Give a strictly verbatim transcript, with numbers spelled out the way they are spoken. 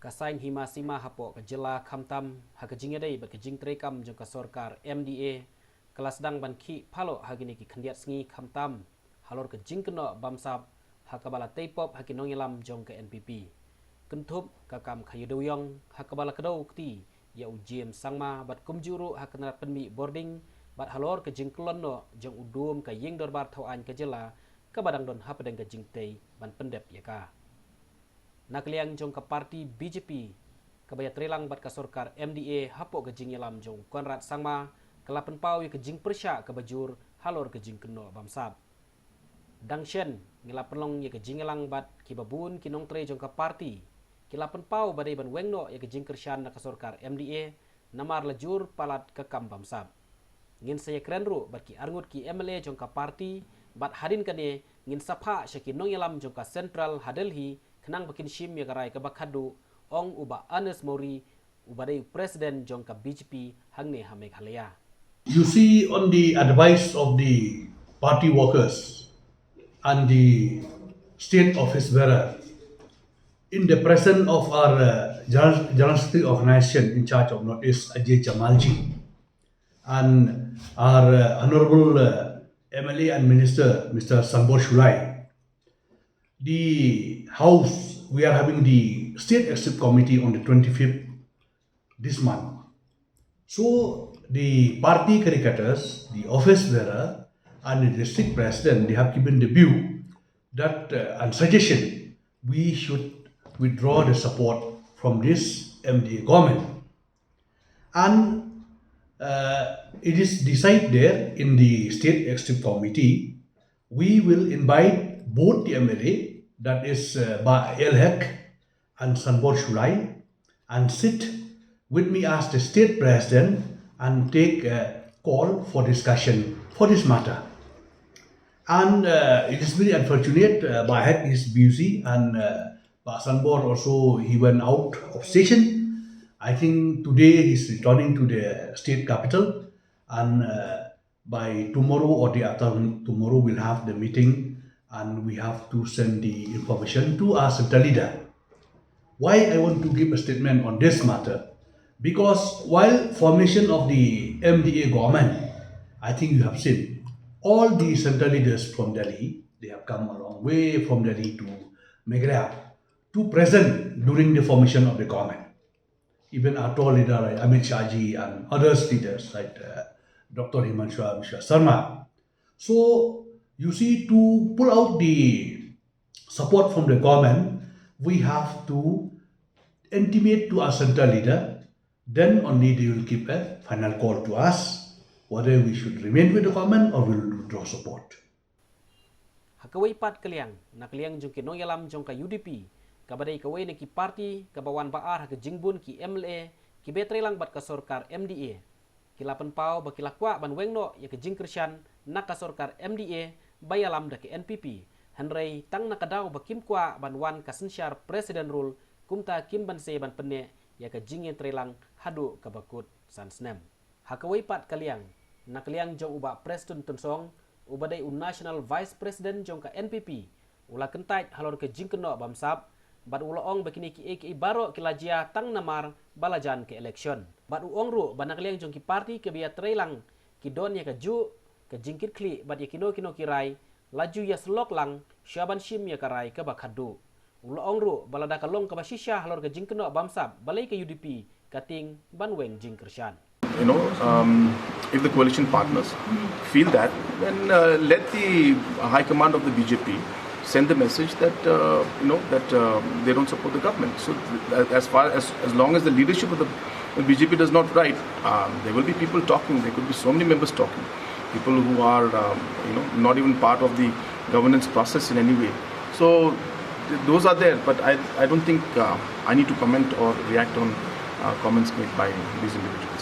Ka saiñ hima sima hapoh ka jylla khamtam ha ka jingïadei bad ka jingtreikam jong ka sorkar M D A ka la sdang ban khih paloh ha kine ki khyndiat sngi khamtam halor ka jingkynnoh bamsap ha kaba la tei pop ha ki nongïalam jong ka N P P. Kynthup ka kam khaïi dewïong ha kaba la kdew kti ïa u James Sangma bad kumjuh ruh ha ka tnat pynmih bording bad halor ka jingkyllon noh jong u dum ka ïing dorbar thaw aiñ ka jylla kaba dang don hapdeng ka jingtei ban pyndep ïa ka. Na ka liang jong ka parti B J P kaba ïatreilang bad ka sorkar M D A hapoh ka jingïalam jong u Conrad Sangma ka la pynpaw ïa ka jingpyrshah kaba jur halor ka jingkynnoh bamsap. Dang shen ngi la pynlong ïa ka jingïalang bad kiba bun ki nongtrei jong ka parti ki la pynpaw ba dei ban weng noh ïa ka jingkyrshan na ka sorkar M D A namar la jur palat ka kam bamsap. Ngin sa ïakren ruh bad ki arngut ki M L A jong ka parti bad hadien kane ngin sa phah sha ki nongïalam jong ka Central ha Delhi khnang ba kin shim ïa ka rai kaba khadduh, ong u Bah Ernest Mori uba dei u president jong ka B J P hangne ha Meghalaya. You see, on the advice of the party workers and the state office bearer, in the presence of our uh, General General Secretary Organization in charge of Northeast, Ajay Jamalji, and our uh, Honorable uh, M L A and Minister, Mister Sanbor Shullai, the House, we are having the State Executive Committee on the twenty-fifth this month. So the party caricatures, the office bearer, and the district president, they have given the view that uh, and suggestion we should withdraw the support from this M D A government. And uh, it is decided there in the State Executive Committee, we will invite both the M L A, that is uh, Bah L Hek and Sanbor Shullai, and sit with me as the state president and take a call for discussion for this matter. And uh, it is very unfortunate, uh, Bah Hek is busy and uh, Bah Sanbor also, he went out of station. I think today he's returning to the state capital, and uh, by tomorrow or the after tomorrow we'll have the meeting, and we have to send the information to our central leader. Why I want to give a statement on this matter? Because while formation of the M D A government, I think you have seen all the central leaders from Delhi, they have come a long way from Delhi to Meghalaya to present during the formation of the government. Even our tall leader like Amit Shah ji and others leaders like uh, Doctor Himanta Biswa Sarma. So you see, to pull out the support from the government, we have to intimate to our central leader. Then only they will give a final call to us whether we should remain with the government or we will withdraw support. Ha kawei pat ka liang, na ka liang jong ki nongïalam jong ka U D P, kaba dei kawei na ki parti kaba wan ba ar ha ka jingbun ki M L A kiba ïatreilang bad ka sorkar M D A, ki la pynpaw ba ki la kwah ban weng noh ïa ka jingkyrshan na ka sorkar M D A ba ïalam da ka N P P, hynrei tang na ka daw ba kim kwah ban wan ka synshar President Rule, kumta kim banse ban pynneh ïa ka jingïatreilang haduh kaba kut san snem. Ha kawei pat ka liang, na ka liang jong u Bah Prestone Tynsong, uba dei u National Vice President jong ka N P P, u la kyntait halor ka jingkynnoh bamsap, bad u la ong ba kine kiei kiei baroh ki la jia tang namar ba la jan ka election. Bad u ong ruh ba na ka liang jong ki parti kiba ïatreilang ki don ïa kajuh ka jingkitkhlieh bad ïa kino kino ki rai, la ju ïasyllok lang shuwa ban shim ïa ka rai kaba khadduh. U la ong ruh ba lada ka long kaba shisha halor ka jingkynnoh bamsap, balei ka U D P ka tieng ban weng jingkyrshan? You know, um, if the coalition partners feel that, then uh, let the high command of the B J P send the message that uh, you know that uh, they don't support the government. So th- as far as as long as the leadership of the B J P does not write, um, there will be people talking. There could be so many members talking, people who are um, you know not even part of the governance process in any way. So th- those are there, but I I don't think uh, I need to comment or react on uh, comments made by these individuals.